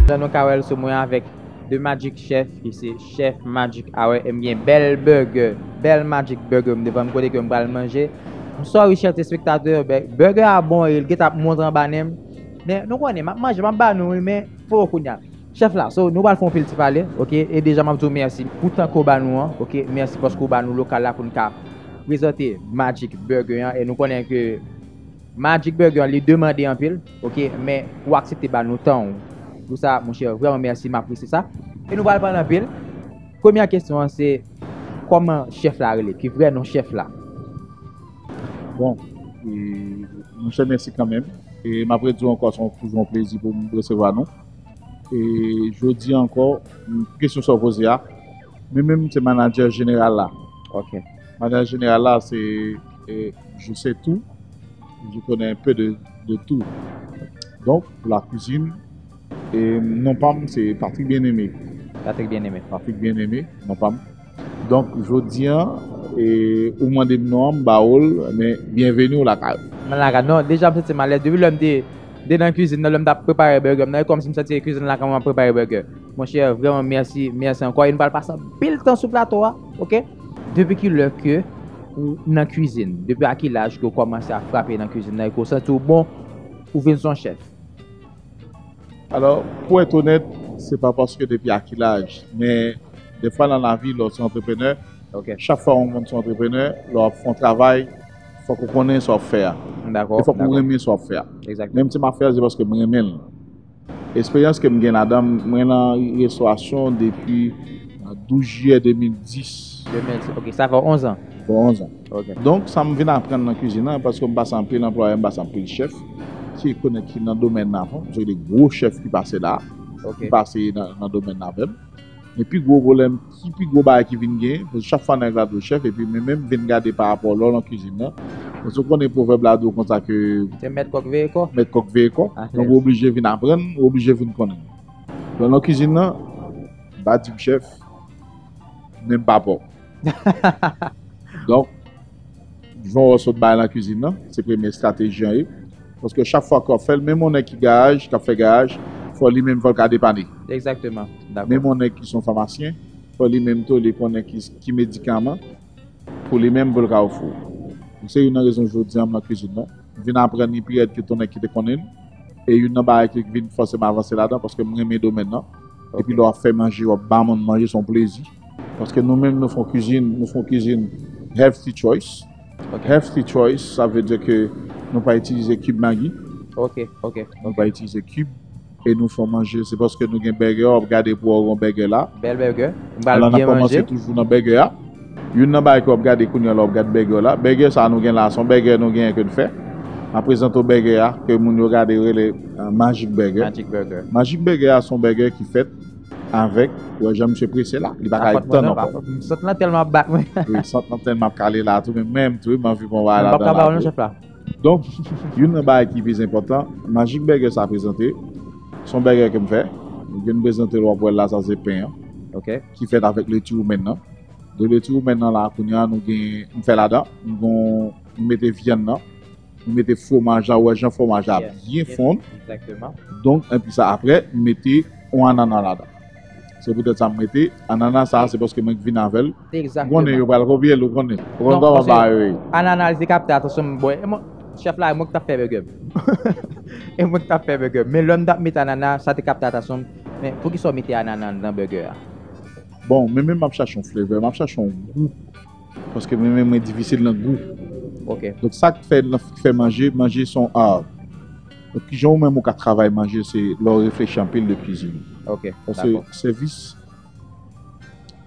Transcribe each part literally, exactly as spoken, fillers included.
Jan nou ka wè l sou mwen avèk The Magic Chef, ki se chèf Magic Hour, e m gen bèl burger, bèl Magic Burger m devan m kote ke m pral manje. M sorry, chè telespektatè, bè-, burger a bon, e l gentan ap monte anba nen m. Men nou konnen, m ap manje, m ap ba nou, wi, men fò kounye a. Chèf la, so, nou pral fè yon pil ti pale, oke? E deja, m ap di w mèsi pou tan ke w ba nou an, oke? Mèsi paske w ba nou lokal la pou n ka prezante Magic Burger an, e nou konnen ke Magic Burger an, li demande anpil, oke, men ou aksepte ba nou tan w. Pou sa, monchè, vrèman mèsi, m apresye sa. E nou pral pale anpil. Premyè kesyon an, se kòman chèf la rele, ki vrè non chèf la? Bon, e, monchè, mèsi kanmenm. E m ap redi w ankò, se yon, toujou yon plezi pou m resevwa nou. E jodi a ankò, kesyon sa w poze a, mwen menm se manadjè jeneral la. Ok. Manadjè jeneral la, se, e, je sais tout, je connais un peu de, de tout. Donk, pou la cuisine, e, non pa m, se Patrick Bien-Aimé. Patrick Bien-Aimé. Patrick Bien-Aimé, non pa m. Donk, jodi a, e, ou mande m non an, m ba w l, men byenveni w lakay ou. Mwen lakay, non, deja m santi m alèz. Depi lè m te, te nan kizin nan, lè m t ap prepare burger m nan, e kòmsi m santi se kizin lakay mwen m ap prepare burger. Monchè, vrèman, mèsi, mèsi ankò. E nou pral pase anpil tan sou plato a, oke? Depi ki lè ke ou nan kizin? Depi a ki laj ke w kòmanse ap frape nan kizin nan e ke w santi w bon, ou vin se yon chèf? Alò, pou èt onèt, se pa paske depi a ki laj, men defwa nan lavi, lè w se antreprenè, ok, chak fwa yon moun se antreprenè, lè w ap fè yon travay, fòk ou konnen sa w ap fè a. Dakò, e fòk ou dakò. Renmen sa w ap fè a. Egzakteman. Menm si m ap fè l, se paske m renmen l. Esperyans ke m gen ladan, mwen nan restorasyon depi, euh, douz jiyè de mil dis. De mil dis, ok, sa fè onz an. Fè onz an. Ok. Donk, sa m vin aprann nan kizin nan, paske m pase anpil anplwayè, m pase anpil chèf, ki konnen ki nan domèn nan avan, se de gwo chèf ki pase la, ok, ki pase nan, nan domèn nan avè m. Men pi gwo pwoblèm, ki pi gwo bagay ki vin gen, paske chak fwa nèg la di w chèf, epi mwen menm vin gade pa rapò lè w nan kizin nan. Paske w konnen pwovèb la di w konsa ke se mèt kòk veye kò. Mèt kòk veye kò. Donk, ou oblije vin aprann, ou oblije vin konnen. Donk, nan kizin nan, m pa di m chèf, men m pa pè w. Donk, jan w sot bay nan kizin nan, se premye estrateji an ye. Paske chak fwa ke w ap fè l, menm yon nèg ki garaj, k ap fè garaj, fò li menm, fò l ka depane. Egzakteman. Dakò. Menm yon nèg ki se yon famasyen, fò li menm tou, li konnen ki, ki medikaman pou li menm, pou l ka ofri w. Se youn nan rezon jodi a m nan kizin nan. M vin aprann li pi rèd ke tout nèg ki te konnen l. E youn nan bagay ki vin fòse m avanse ladan, paske m renmen domèn nan. Ok. Epi lè w ap fè manje, w ap ba moun manje, se yon plezi. Paske nou menm, nou fè yon kizin, nou fè yon kizin healthy choice. Ok. Healthy choice, sa vle di ke nou pa itilize cube Maggi. Ok, ok, ok. Nou pa itilize cube. e nou fè w manje, se paske nou gen bègè, w ap gade pou w wè w gen bègè la. Bèl bègè. M pral byen manje. Alò, n ap kòmanse toujou nan bègè a. Youn nan bagay ke w ap gade kounye a la, w ap gade bègè w la. Bègè sa a nou gen la, se yon bègè nou genyen ke n fè. M ap prezante w bègè a, ke moun yo gade yo rele uh, Magic Burger. Magic Burger. Magic Burger a se yon bègè ki fèt avèk, ou wè jan misye prese la, li pa ka ret tan ankò. Sant lan tèlman ap bat mwen. Wi, sant lan tèlman ap kale la tou, men menm tou, m anvi pran bagay la. M pa ka ba w non, chèf la. Donk, youn nan bagay ki pi enpòtan, Magic Burger sa prezante, se yon bègè ke m fè. Gen m prezante l, w ap wè l la, sa se pen an. Ok. Ki fèt avèk leti woumen nan. De leti woumen nan la, kounye a, nou gen, m fè ladan, m gon, m mete vyann nan, m mete fwomaj la, ou wè jan fwomaj la byen fonn. Donk, epi sa, apre, m mete yon anana ladan. Se poutèt sa m mete anana sa, se paske mwen k vin avè l. Ou konnen yo pral kopye l, ou konnen. Ou konn kòman bagay yo ye. Anana li te kapte atansyon m, bon, e mwen, chèf la, e mwen k t ap fè bègè m. E mwen k t ap fè bègè m. Men lè m t ap mete anana, sa te kapte atansyon m. Men poukisa w mete anana nan bègè a? Bon, mwen menm m ap chache yon flavor, m ap chache yon gou. Paske mwen menm mwen difisil nan gou. Ok. Donk sa k fè nan fè manje, manje se yon art. Donk kijan ou menm ou ka travay manje se lè w reflechi anpil de kwizin. Ok. Paske sèvis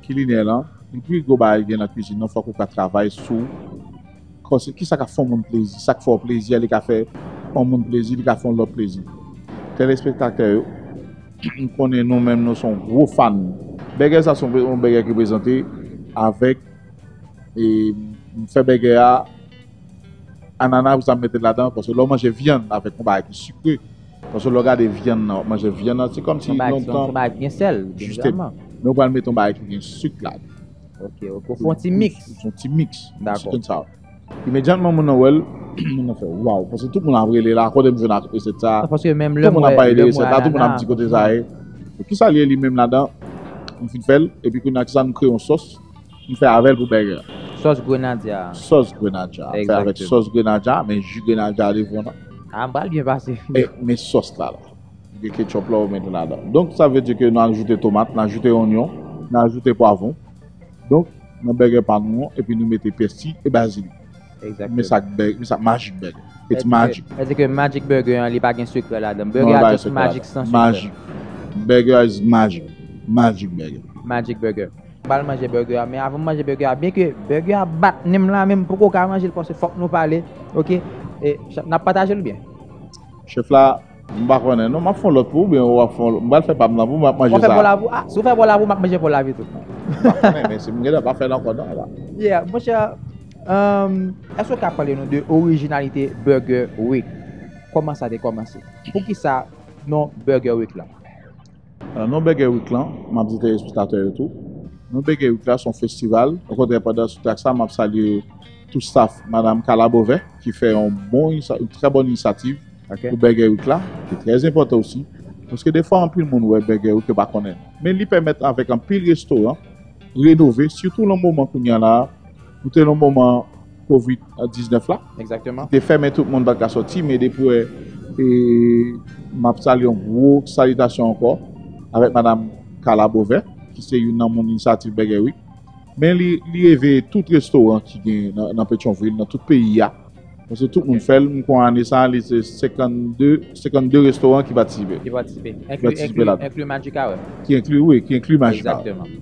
kilinè lan, li pi gwo bagay gen nan kwizin nan, fòk ou ka travay sou kòse, kisa ka fè yon moun plezi, sa k fè w plezi a, li ka fè yon moun plezi, li ka fè yon lòt plezi. Telespektatè yo, m konnen nou menm nou se yon gwo fan. Bègè sa se yon bègè ki prezante avèk e m fè bègè a, anana pou sa m mete l ladan, paske lè w manje vyann avèk yon bagay ki sikre, paske lè w gade vyann nan, w ap manje vyann nan, se kòmsi lontan. Yon bagay ki gen sèl, byen evidaman. Men w pral mete yon bagay ki gen sik ladan. Ok, ok. Ou fè yon ti miks. Yon ti miks. Dakò. Imedyatman moun nan wè l, moun nan fè waw, paske tout moun ap rele la, kote m jwenn ak resèt sa? Paske menm lè m wè resèt la, tout moun ap di kote sa ye. Kisa l ye li menm ladan? M fin fè l, epi kounye a kisa nou kreye yon sòs. M fè avè l pou bègè a. Sòs grenadya. Sòs grenadya. M fè avèk sòs grenadya, men ji grenadya a devan nan. A, m pral byen pase. E, men sòs la la. Gen ketchup la ou mete ladan. Donk, sa vle di ke nou ajoute tomat, nou ajoute onyon, nou ajoute pwavwon. Donk, nan bègè pa nou an, epi nou mete pèsi e bazilik. Exactement. Men sa k bègè, men sa k Magic Burger. It's magic. Sa vle di ke Magic Burger an, li pa gen sekrè ladan. Bègè a just magic san sekrè. Magic. Burger is magic. Magic Burger. Magic Burger. M pral manje burger a, men avan m manje burger a, byenke burger a bat nen m la, men m poko ka manje l paske fòk nou pale, ok? E, n ap pataje l oubyen? Chèf la, m pa konnen non, m ap fè yon lòt pou ou, oubyen w ap fè yon lòt, m pral fè pa m nan pou ou, m ap manje sa. W ap fè pa w la pou ou? A, si w fè pa w la pou ou, m ap manje pa w la tou. M pa konnen, men si m gentan pa fè l ankò non, la. Yeah, monchè, um, èske w ka pale nou de orijinalite Burger Week? Kòman sa te kòmanse? Poukisa non Burger Week la? Euh, non Bègè Week lan, m ap di telespektatè yo tou. Non Bègè Week la se yon festival. Okontrè, pandan sou trak sa, m ap salye tout staff Madam Carla Beauvais ki fè yon bon, yon trè bòn inisyativ pou Bègè Week la, ki trè enpòtan osi. Paske defwa, anpil moun wè Bègè Week yo pa konnen. Men li pèmèt avèk anpil restoran renove, sitou nan moman kounye a la, nou te nan moman kovid diznèf la, ki te fèmen tout moun pa t ka sòti, men depi wè, e, m ap salye yon gwo salitasyon ankò avèk Madam Carla Beauvais, ki se youn nan moun inisyativ Bègè Week. Men li, li reveye tout restoran ki gen nan, nan Petyonvil, nan tout peyi a. Paske tout moun fè l, m kwè ane sa, li se senkannde, senkannde restoran ki patisipe. Ki patisipe. Ki patisipe ladan. Enkli Magic Hour. Ki enkli, wi, ki enkli Magic Hour. Egzakteman.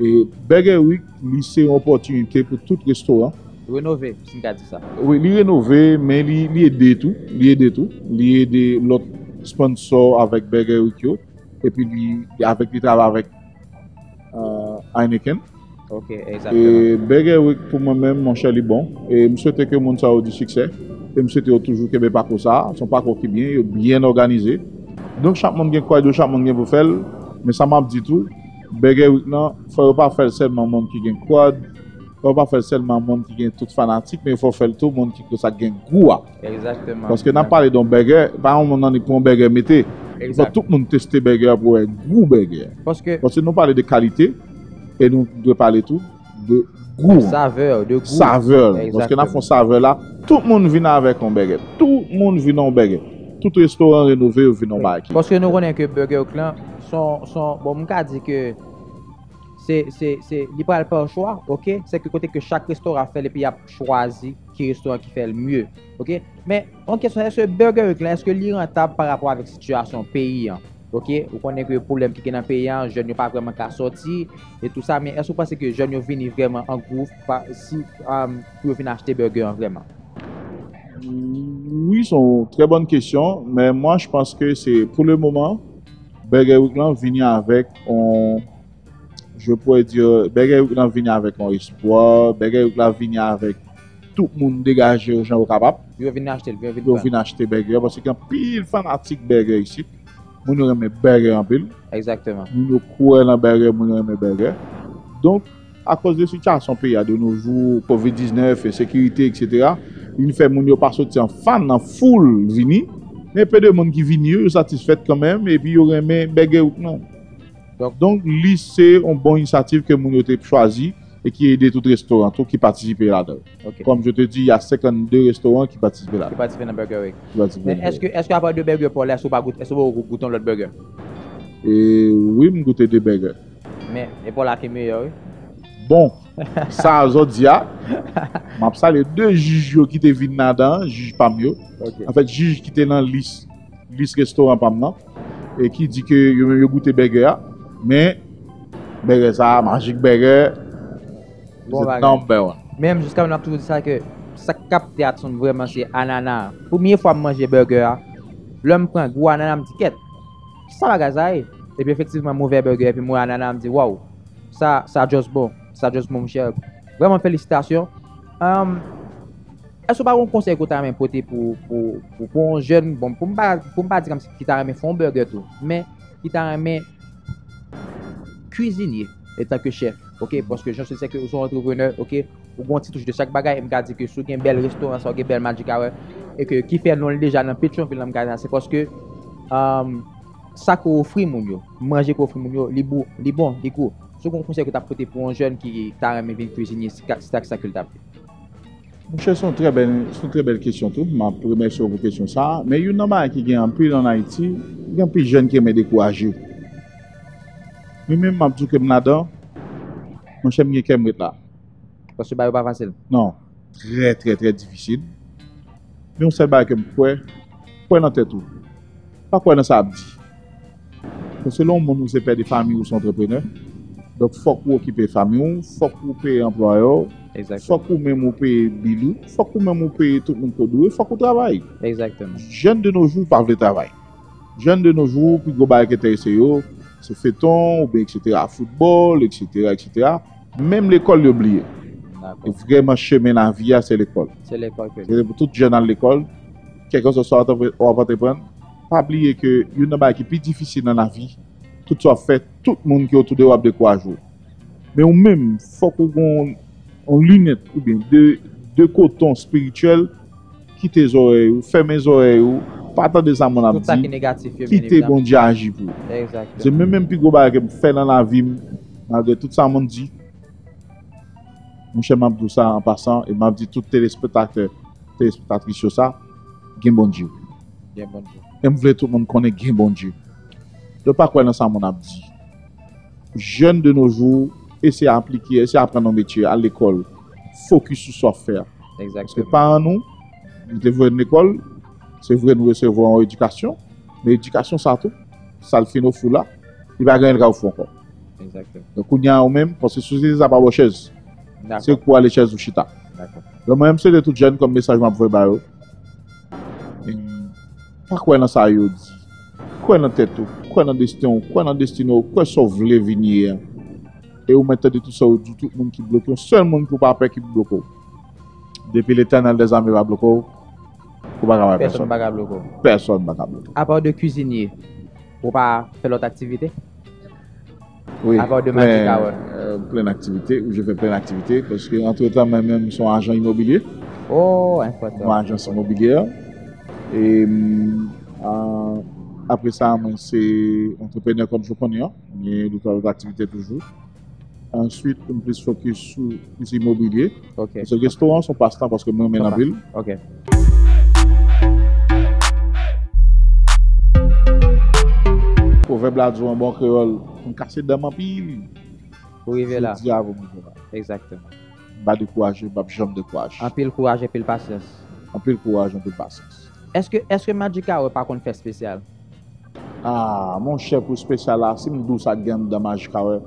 E Bègè Week, li se yon opòtinite pou tout restoran. Renove, si n ka di sa. Wi, li renove, men li, li ede tou. Li ede tou. Li ede lòt sponsor avèk Bègè Week yo. Epi li, li avèk, li travay avèk euh, Heineken. Ok, egzakteman. E Burger Week pou mwen menm, monchè, li bon. E m swete ke moun sa yo di siksè. E m swete yo toujou kenbe pakou sa. Se yon pakou ki byen, yo byen òganize. Donk, chak moun gen kòd yo, chak moun gen pou fè l. Men sa m ap di tou, Burger Week lan, fò yo pa fè l sèlman moun ki gen kòd. Fò yo pa fè l sèlman moun ki gen tout fanatik, men fò fè l tou moun ki konsa gen gou a. Egzakteman. Paske n ap pale de yon bègè, pa yon moun annik pran yon bègè mete. Egzak. Fò tout moun teste bègè a pou wè gou bègè a. Paske nou pale de kalite, e nou dwe pale tou de gou. Savè, de gou. Savè. Egzakteman. Paske n ap fè yon savè la, tout moun vin avèk yon bègè. Tout moun vin yon bègè. Tout restoran renove, yo vin yon bagay ki. Paske nou konnen ke Burger Week lan, son, son, bon, m ka di ke se, se, se, li pral pa chwa, oke? Se ke kote ke chak restoran ap fè l epi y ap chwazi ki restoran ki fè l mye, oke? Men, yon kesyon, èske Burger Week lan, èske li rantab pa rapò avèk sitiyasyon peyi an? Oke, ou konnen ke pwoblèm ki gen nan peyi an, jèn yo pa vrèman ka sòti e tou sa, men èske ou panse ke jèn yo vini vrèman an gwoup pa, si, um, pou yo vin achte burger an vrèman? Oui, c'est une très bonne question, mais moi je pense que c'est pour le moment, Burger Week lan vini avèk on, je pourrais dire, Burger Week lan vini avèk on espwa, Burger Week lan vini avèk tout moun degaje yo jan yo kapab. Yo vin achte l, yo vin Yo pran. Vin achte burger, paske gen pil fanatik burger isit. Moun yo renmen burger anpil. Exactement. Moun yo kwè nan burger, moun yo renmen burger. Donk, akoz de sitiyasyon peyi a de nos jours, kovid diznèf, ensekirite, etsetera, li fè moun yo pa soti an fan, an foul vini. Men pe de moun ki vini yo, yo satisfèt kanmenm, epi yo renmen burger ou nan. Donk, li se yon bon inisyativ ke moun yo te chwazi e ki ede tout restoran tou ki patisipe ladan. Ok. Comme je te dis, il y a cinquante-deux restaurants qui participent là. Ki patisipe nan Burger Week. Qui participent Men là. Èske, èske apa de burger pa w la, èske w pa goute, èske w pa goute yon lòt burger? E wi, m goute de burger. Men, e pa w la ki meyè, wi. Bon, sa a zòt di a, m ap salye de jij yo ki te vin ladan, jij pa m yo. Ok. Anfèt, jij ki te nan lis, lis restoran pa m nan, e ki di ke yo menm yo goute burger a, men burger sa a, Magic Burger, Bon is the bagay. Number one. Menm jiska mwen ap toujou di sa ke sa k kapte atann vrèman se anana. Premye fwa m manje burger a, lè m pran gou anana, m di kèt, ki sa bagay sa ye? Epi efektivman m ouvè burger epi m wè anana, m di waw, sa, sa just bon, sa just bon monchè. Vrèman felisitasyon. Um, èske w pa gen yon konsèy ke w ta renmen pote pou, pou, pou, pou yon jèn, bon, pou m pa, pou m pa di kòmsi ki ta renmen fè yon burger tou, men ki ta renmen kwizinye etanke chèf, ok? Paske jan se ke ou se yon antreprenè, ok? Ou gen yon ti touch de chak bagay, e m ka di ke si w gen bèl restoran sa, ou gen bèl Magic Hour, e ke ki fè non l deja nan Petyonvil, nan m ka di sa, se paske um, sa ke w ofri moun yo, manje ke w ofri moun yo, li bon, li bon, li gou. Si w gen yon konsèy ke w t ap pote pou yon jèn ki ta renmen vin kwizinye, se ta, se ta ki sa ke l t ap di? Monchè, se yon trè bèl, se yon trè bèl kesyon tou. M ap remèsye w pou kesyon sa a. Men youn nan bagay ki gen anpil ann Ayiti, gen anpil jèn ki renmen dekouraje. Mwen menm, m ap di w ke m ladan, monchè, m gen kè m ret la. Paske bagay yo pa fasil. Non, trè, trè, trè difisil. Men yon sèl bagay ke m kwè, kwè nan tèt ou. Pa kwè nan sa y ap di. Paske lè yon moun ou se pè de fanmi ou se antreprenè, donk fòk ou okipe fanmi w, fòk ou peye anplwayè w, Exactement. Fòk ou menm ou peye bil ou, fòk ou menm ou peye tout moun kòb yo, fòk ou travay. Exactement. Jèn de nos jours pa vle travay. Jèn de nos jours, pi gwo bagay ki enterese yo, se feton, oubyen etsetera, foutbòl, etsetera, etsetera. Menm lekòl yo bliye. E Dakò. Vrèman, chemen lavi a, se lekòl. Se lekòl ke Se pou tout jèn al lekòl, kèlkeswa sa w ap antreprann, pa bliye ke youn nan bagay ki pi difisil nan lavi, tout sa w ap fè, tout moun ki otou de w ap dekouraje w. Men ou menm, fòk ou gen yon linèt oubyen de, de koton espirityèl, kite zòrèy ou, fèmen zòrèy ou, pa tande sa moun ap Tout sa ki di, negatif yo, byen kite evidaman. Bondye aji pou ou. Se Exactement. menm, menm pi gwo bagay ke m fè nan lavi m, malgre tout sa moun di. Monchè, m ap di w sa an pasan, e m ap di tout telespektatè, telespektatris yo sa, gen Bondye. Gen Bondye. E m vle tout moun konnen gen Bondye. Yo pa kwè nan sa moun ap di. Jèn de nos jours, eseye aplike, eseye aprann yon metye, al lekòl, fokis sou sa w ap fè a. Paske Exactement. paran nou, nou te voye n lekòl, se vre nou resevwa yon edikasyon, men edikasyon sa tou, sa l fin ofri w la, li pa gen anyen l ka ofri w ankò. Exactement. Donk kounye a ou menm, paske sosyete sa pa ba w chèz. Se Dakò. Pou ale chèz ou chita. Dakò. Donk mwen menm se de tout jèn kòm mesaj m ap voye ba yo. E, pa kwè nan sa yo di. Kwè nan tèt ou, kwè nan desten w, kwè nan destine w, kwè sa w vle vin ye a. E ou mèt tande tout sa yo di, tout moun ki bloke w, sèl moun ki w pa pè ki bloke w. Depi Letènèl dèzame pa bloke w, ou pa ka bay Pèsonn pèsonn. Pa ka bloke w. Pèsonn pa ka bloke w. Apa de kwizinye, ou pa fè lòt aktivite? Oui, Apa de plen, Magic Hour? Euh, plen aktivite, ou je fè plen aktivite, paske antretan mwen menm m se yon ajan imobilye. Oh, enpòtan. Yon ajans imobilye. E mm, a, apre sa, mwen se antreprenè kòm je konnen an. Mwen gen de twa lòt aktivite toujou. Answit, m plis fokis sou, sou imobilye. Ok. Paske restoran se yon pastan paske mwen renmen l anpil. Ok. Pwovèb la di w an bon kreyòl, m kase dan m anpil. Pou rive la. Jodi a pou m rive la. Egzakteman. M pa dekouraje, m p ap janm dekouraje. Anpil kouraj, anpil pasyans. Anpil kouraj, anpil pasyans. Èske, èske Magic Hour pa konn fè espesyal? Ah, monchè, pou espesyal la, si m di w sa k gen anndan Magic Hour,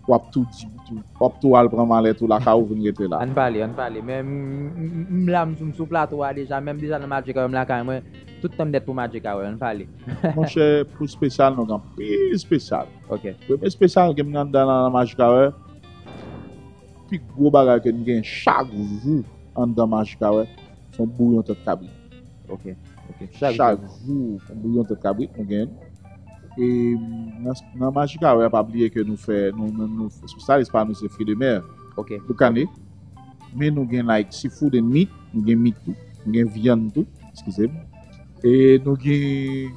w ap tou di tou. W ap tou al pran malèt ou lakay ou vin rete la. Ann pale, ann pale. Men m, m, m, m la, m, m sou plato a deja, men m deja nan Magic Hour, m lakay mwen. Tout tan m nèt pou Magic Hour, ann pale. Monchè, pou espesyal, nou gen anpil espesyal. Ok. Premye espesyal ke m gen anndan nan Magic Hour, pi gwo bagay ke n gen chak jou anndan Magic Hour, se yon bouyon tèt kabrit. Ok, ok. Chak jou. Chak jou, yon bouyon tèt kabrit nou gen. E nan, nan Magic Hour, pa bliye ke nou fè, nou, nou, nou, espesyalis pa nou se fruits de mer. Ok. Boukannen. Men nou gen, like, seafood and meat, nou gen meat tou, nou gen vyann tou, eskize m. E nou gen,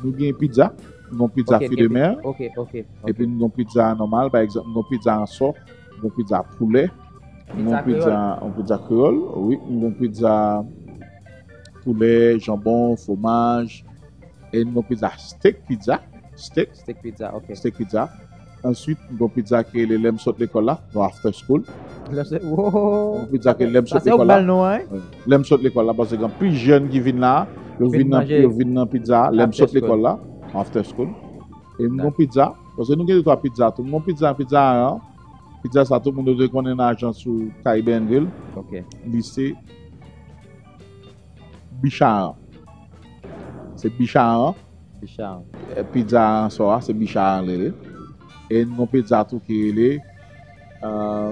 nou gen pizza, nou gen pizza, ok, fruits de mer. Ok, ok, ok. Epi nou gen pizza nòmal, pa egzanp, nou gen pizza an sò, nou gen pizza poulè, nou gen pizza, yon pizza kreyòl, wi, nou gen pizza poulè, janbon, fwomaj, e nou gen pizza steak pizza, steak. Steak pizza, ok. Steak pizza. Answit, nou gen pizza ki rele Lè m sot lekòl la, nou after school. Lè m sot, wooo. Yon pizza ki rele Lè m sot lekòl la. Wi. Lè m sot lekòl la, paske gen anpil jèn ki vin la, yo vin nan, yo vin nan pizza, Lè m sot lekòl la, after school. E m gen pizza, paske nou gen de twa pizza tou. M gen pizza, pizza aran. Pizza sa tout moun yo dwe konnen nan ajans ou Caribbean Grill. Ok. Li se bicharan. Se bicharan. Bicharan. Eh, pizza an sò a, se bicharan l rele. E n gon pizza tou ki rele, euh,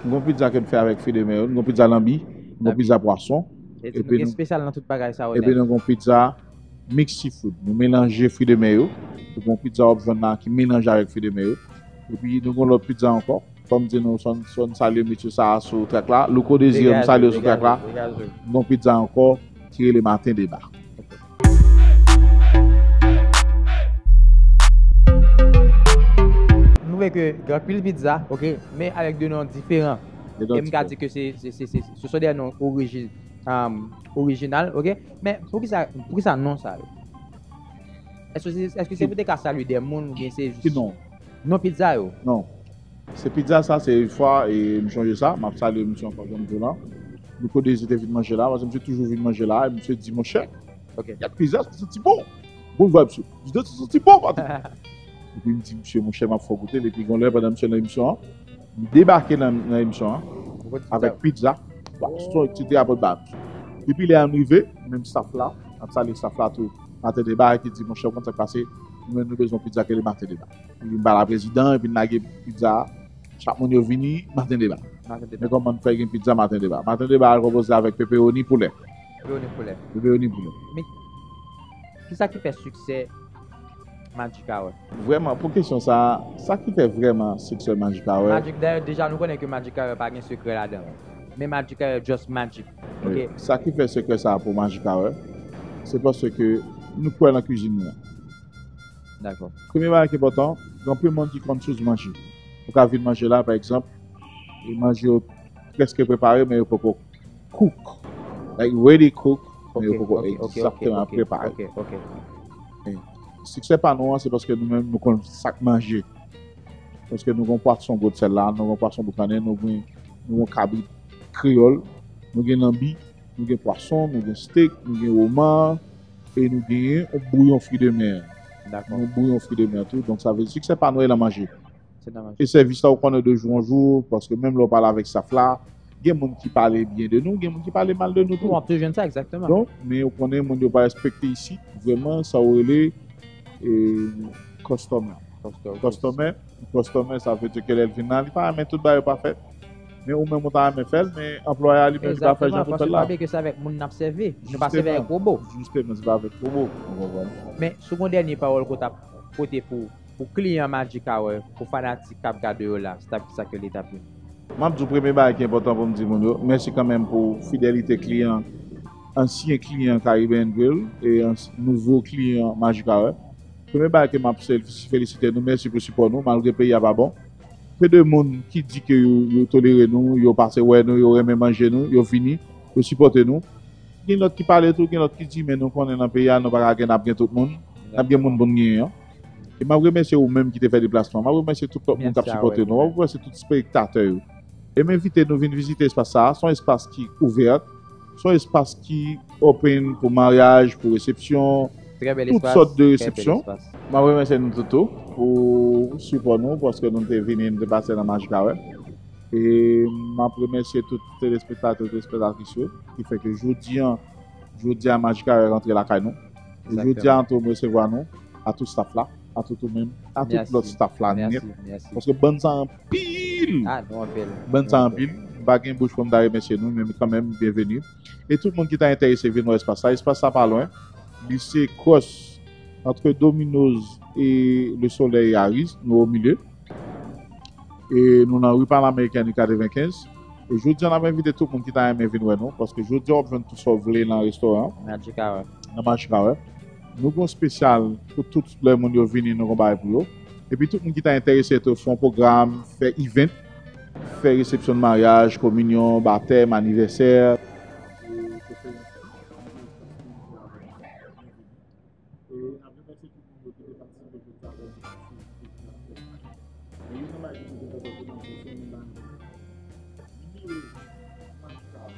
n gon pizza ke n fè avèk fruits de mer yo, n gon pizza lanbi, n gon pizza pwason. Epi nou gen espesyal nan tout bagay sa yo. Epi nou gon pizza mix seafood. Nou melanje fruits de mer yo. Nou gon pizza w ap jwenn la ki melanje avèk fruits de mer yo. Epi nou gon lòt pizza ankò. Fò m di nou, fò n, fò n salye mesye sa a sou trèk la. Louko Désiré, m salye w sou trèk la. Degaje, degaje. Gon pizza ankò ki rele Maten Deba. Nou wè ke gen anpil pizza, ok, men avèk de non diferan. E m ka di ke se, se, se, se, se, se de non orijin, um, orijinal, ok? Men poukisa, poukisa non sa yo? Èske se, èske se pou te ka salye de moun oubyen se jis... Ki non? Non pizza yo. Non. Se pizza sa, se yon fwa, e m chonje sa, m ap salye misye ankò, jan m di w la. Louko Désiré te vin manje la, paske misye toujou vin manje la, e misye di, monchè, gad pizza, sa santi bon. Bon vibe sou. Pizza, sa santi bon, patron. Epi m di, misye, monchè, m ap fè w goute l. Epi gon lè, pandan misye nan emisyon an, m debake nan, nan emisyon an, avèk pizza, pwason, et cetera, pou l ba misye. Depi lè a m rive, menm staff la, m ap salye staff la tou, Maten Deba, ki di, monchè, w konn sa k pase, nou menm nou bezwen yon pizza ki rele Maten Deba. Epi m pale a prezidan, epi n lage pizza a. Chak moun yo vini, Maten Deba. Maten Deba. Men kòman n fè gen pizza Maten Deba? Maten Deba a konpoze avèk pepewoni poulè. Pepewoni poulè. Pepewoni poulè. Men kisa ki fè siksè Magic Hour? Vrèman, pou kesyon sa a, sa ki fè vrèman siksè Magic Hour? Magic, dayè, deja nou konnen ke Magic Hour pa gen sekrè ladan l. Men Magic Hour just magic. Wi. Ok? Sa ki fè sekrè sa a pou Magic Hour, se paske nou kwè nan kwizin nou an. Dakò. Premye bagay ki enpòtan, gen anpil moun ki konfyize manje. Ou ka vin manje la, pa egzanp, e manje yo prèske prepare, men yo poko cook. Like, ready cook, men yo poko egzakteman prepare. Ok, ok, ok. E siksè pa nou an, se paske nou menm, nou konn sa k manje. Paske nou gon pwason Gwotsèl la, nou gon pwason Boukannen, nou gon, nou gon kabrit kreyòl, nou gen lanbi, nou gen pwason, nou gen steak, nou gen oman, e nou genyen yon bouyon fruits de mer. Dakò. Yon bouyon fruits de mer tou. Donk, sa vle di, siksè pa nou e nan manje. Se nan manje. E sèvis la, ou konnen de jou an jou, paske menm lè w pale avèk staff la, gen moun ki pale byen de nou, gen moun ki pale mal de nou tou. W ap toujou jwenn sa, egzakteman. Donk, men ou konnen moun yo pa respekte isit, vrèman, sa w rele, e, customer. Customer. Customer, customer, sa vle di ke lè l vin la, li pa renmen tout bagay yo pafè. Men ou menm ou ta renmen fè l, men anplwaye a li menm li pa fè jan pou fè l la. Egzakteman, paske pa bliye ke se avèk moun n ap sèvi. Nou pa sèvi avèk wobo. Jisteman, se pa avèk wobo. Ou konprann? Men si w gen yon dènye pawòl ke w t ap pote pou, pou kliyan Magic Hour, pou fanatik k ap gade yo la, se t ap ki sa ke li t ap di? M ap di w premye bagay ki enpòtan pou m di moun yo, mèsi kanmenm pou fidelite kliyan, ansyen kliyan Caribbean Grill e ans-, nouvo kliyan Magic Hour. Premye bagay ke m ap se felisite nou, mèsi pou sipò nou, malgre peyi a pa bon. Pe de moun ki di ke yo, yo tolere nou, yo pase wè nou, yo renmen manje nou, yo vini, yo sipòte nou. Gen lòt ki pale tou, gen lòt ki di, men nou konnen nan peyi a, nou pa ka gen, n ap gen tout moun, n ap gen moun pou n genyen an. E m ap remèsye ou menm ki te fè deplasman. M ap remèsye tout lòt moun k ap sipòte nou. M ap remèsye tout espektatè yo. E m envite nou vin vizite espas sa a. Se yon espas ki ouvè. Se yon espas ki open pou maryaj, pou resepsyon, tout sòt de resepsyon. M ap remèsye nou tout tou pou sipò nou, paske nou te vini, nou te pase nan Majikawè. E m ap remèsye tout telespektatè, telespektatris yo, ki fè ke jodi an, jodi a Majikawè rantre lakay nou. E jodi a, tou, m resevwa nou, a tout staff la, a tout ou menm, a tout lòt staff la nèt. Paske bann sa anpil! Bann sa anpil. M pa gen bouch pou m ta remèsye nou, men kanmenm, byenveni. E tout moun ki ta enterese vin wè espas sa, espas sa pa lwen. Li se cross entre Domino's e Le Soleil Harris, nou o milye. E nou nan ri Panamericana katrevenkenz. E jodi a, n ap envite tout moun ki ta renmen vin wè nou, paske jodi a, w ap jwenn tout sa w vle nan restoran an, nan Majikawè. Nou gen yon espesyal pou tout lè moun yo vini, nou gen yon bagay pou yo. Epi tout moun ki ta enterese tou, fè yon pwogram, fè event, fè resepsyon de maryaj, kominyon, batèm, anivèsè. E n ap remèsye tout moun yo ki te patisipe jodi a avè nou sou Facebook la. Men youn nan bagay ki pi enpòtan pou nou, se nou ba nou nimewo Majikawè.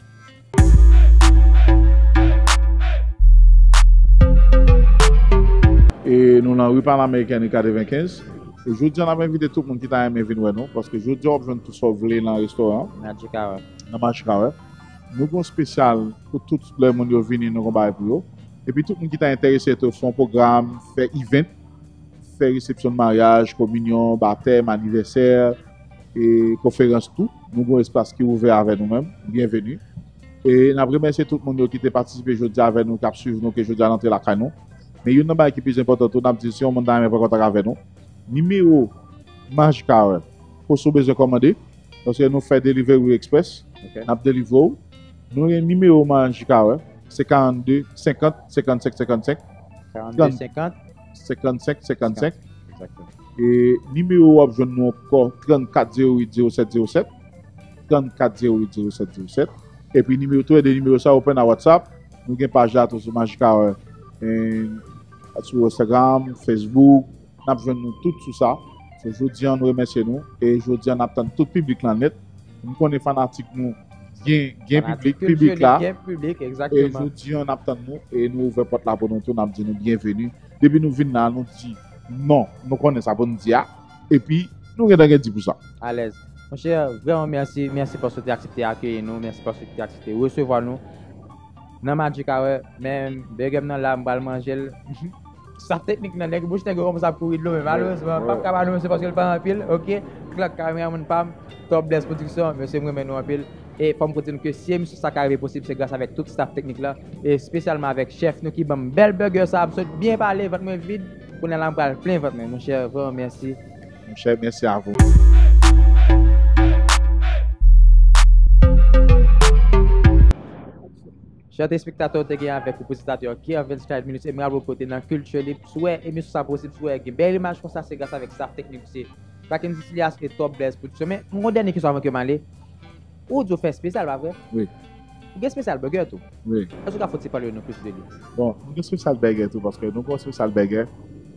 E nou nan ri Panamericana katrevenkenz. E jodi a, n ap envite tout moun ki ta renmen vin wè nou, paske jodi a, w ap jwenn tout sa w vle nan restoran an, nan Majikawè. Nou gen yon espesyal pou tout lè moun yo vini, nou gen yon bagay pou yo. Epi tout moun ki ta enterese tou, fè yon pwogram, fè event, fè resepsyon de maryaj, kominyon, batèm, anivèsè, e konferans tou. Nou gen yon espas ki ouvè avè nou menm. Byenveni. E n ap remèsye tout moun yo ki te patisipe jodi a avè nou, k ap swiv nou, ke jodi a n antre lakay nou. Men youn nan bagay ki pi enpòtan tou, n ap di, si yon moun ta renmen pran kontak avè nou, nimewo Majikawè, pou si w bezwen kòmande, paske nou fè delivery express, n ap delivre w. Nou gen nimewo Majikawè, se karannde senkant senkannsenk senkannsenk. Karannde senkant. Senkannsenk senkannsenk. E nimewo w ap jwenn nou ankò, trannkat zewo uit zewo sèt zewo sèt. Trannkat zewo uit zewo sèt zewo sèt. Epi nimewo, tou lè de nimewo sa open a WhatsApp. Nou gen paj la tou sou Majikawè, e, sou Instagram, Facebook. N ap jwenn nou tout sou sa. So, jodi a, nou remèsye nou. E jodi a, n ap tann tout piblik la nèt. M konnen fanatik nou gen, gen piblik, piblik la. E jodi a, n ap tann nou. E nou ouvè pòt la pou nou tou. N ap di nou byenveni. Depi nou vin la, nou di non. Nou konnen sa pou nou di a. Epi, nou gentan gen di pou sa. Alèz. Monchè, vrèman mèsi. Mèsi paske w te aksepte akeyi nou. Mèsi paske w te aksepte resevwa nou nan Magic Hour. Men, bègè m nan la, m pral manje l. Staff teknik nan, nèg bouch nèg yo kòmanse ap kouri dlo, men malerezman, m p ap ka pa nou mesye paske l pa anpil, oke? Clark, kameramann pa m, Top Bless Production, mesye, m renmen nou anpil. E fò m konte nou ke si emisyon sa ka rive posib, se gras avèk tout staff teknik la, e espesyalman avèk chèf nou ki ban m bèl bègè sa a, m sot byen pale, vant mwen vid, kounye a la m pral plen vant mwen, monchè, vrèman mèsi. Monchè, mèsi a vou. Chè telespektatè, w te gen avèk ou prezentatè Kervens Clyde Minutes, e m raple w ke w te nan Culture Libre. Si w wè emisyon sa posib, si w wè gen bèl imaj konsa, se gras avèk staff teknik misye, Backend Sicilias e Top Bless Production. Men, m gen yon dènye kesyon avan ke m ale. Ou di w fè espesyal, pa vre? Wi. Ou gen espesyal bègè tou? Wi. Èske w ka fè yon ti pale nou plis de li? Bon, nou gen espesyal bègè tou, paske nou gen espesyal bègè.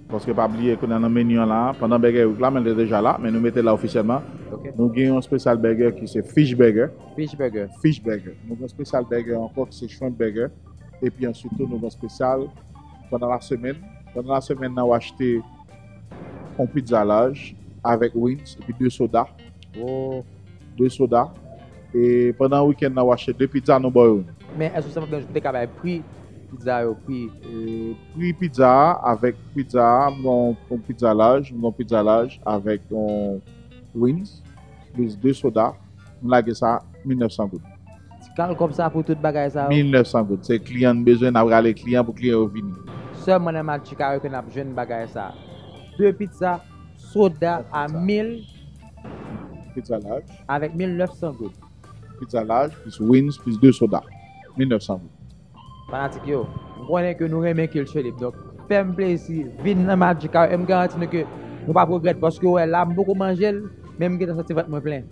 Paske pa bliye ke nan, nan meni an la, pandan bègè yo reklame, l te deja la, men nou mete l la ofisyèlman. Ok. Nou gen yon espesyal bègè ki se fish burger. Fish burger. Fish burger. Nou gen espesyal bègè ankò ki se shrimp burger. Epi answit tou, nou gen espesyal pandan lasemèn. Pandan lasemèn nan, w achte yon pizza laj avèk wings epi de soda. Oh. De soda. E pandan wikenn nan, w achte de pizza, nou ba w youn. Men èske w te ka bay pri pizza yo, pri? E, pri pizza a, avèk pizza a, m gen yon pizza laj, m gen yon pizza laj avèk yon wings, plis de soda, m lage sa mil nèf san goud. Ti kal kòb sa pou tout bagay sa yo? Mil nèf san goud. Se kliyan n bezwen, n ap rale kliyan pou kliyan yo vini. Sèlman nan Magic Hour ke n ap jwenn bagay sa. De pizza, soda a mil. Pizza laj. Avèk mil nèf san goud. Pizza laj, plis wings, plis de soda. Mil nèf san goud. Fanatik yo, m konnen ke nou renmen Culture Libre. Donk, fè m plezi, vin nan Magic Hour, e m garanti nou ke nou p ap regrèt, paske w wè la, m poko manje l, men m gentan santi vant mwen plen.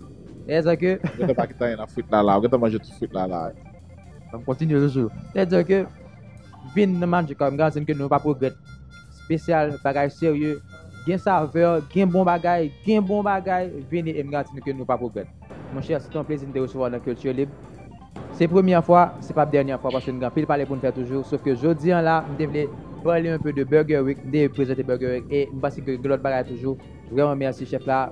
Sètadi ke... Ou gentan pa kite anyen nan frit la, la. Ou gentan manje tout frit la, la. Ban m kontinye toujou. Sètadi ke, vin nan Magic Hour, m garanti nou ke nou p ap regrèt. Espesyal, bagay serye. gen savè, gen bon bagay, gen bon bagay, vini e m garanti nou ke nou p ap regrèt. Monchè, se te yon plezi m te resevwa w nan Kilti Lib. Se premyè fwa, se p ap dènyè fwa, paske n gen anpil pale pou n fè toujou. Sof ke jodi a la, m te vle pale yon pe de Burger Week, m te prezante Burger Week, e m panse ke gen lòt bagay toujou. Vrèman, mèsi, chèf la.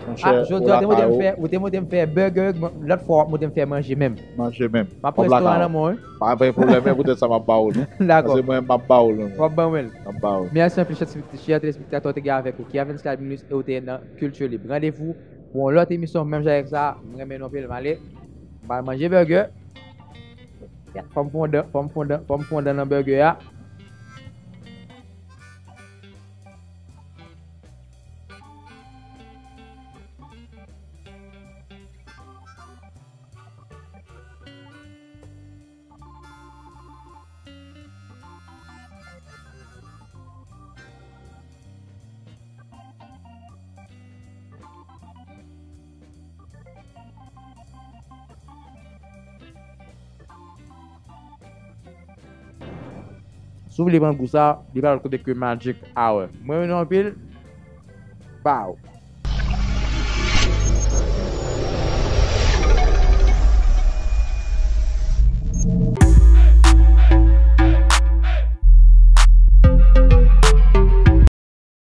Monchè, ah, jodi a, ou te montre m fè, ou te montre m fè burger, bon, lòt fwa, w ap montre m fè manje menm. Manje menm. M ap pran restoran nan men w, wi. Pa gen pwoblèm, men poutèt sa, m ap ba ou l, wi. Dakò. Paske mwen, m ap ba ou l, wi. W ap ban mwen l. M ap ba ou l. Mèsi anpil, chè, chè telespektatè, w te gen avèk ou, Kevin Sky Minus, e w te nan Kilti Lib. Randevou pou yon lòt emisyon, menm jan avèk sa, m renmen nou anpil, m ale. M al manje burger. Fò m fondan, fò m fondan, fò m fondan nan burger a. Si w vle pran gou sa, li pa lòt kote ke Magic Hour. Mwen renmen nou anpil. Bow.